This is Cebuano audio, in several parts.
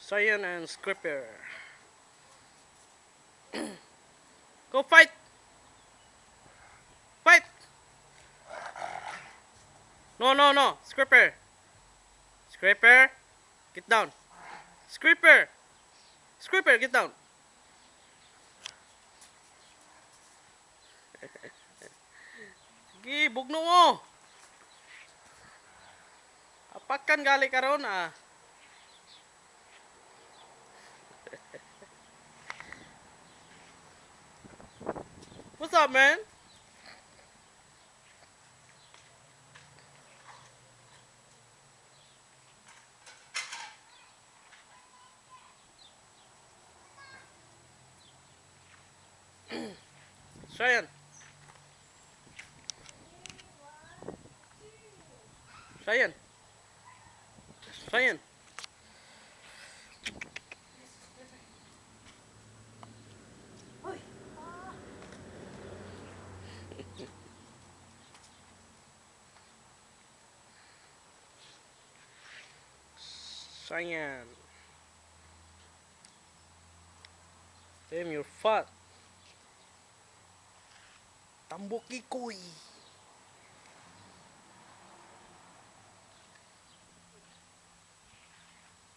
Cyan and Scripper. Go fight! Fight! No, no, no! Scripper! Scripper! Get down! Scripper! Scripper, get down! Sige, bugno mo! Apakan gali karon ah. What's up, man? Cheyenne. Cheyenne. Cheyenne. Uy. Cheyenne. Damn, you're fat. Tambokikoy.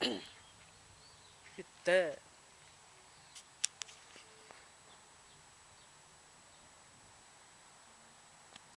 Get that.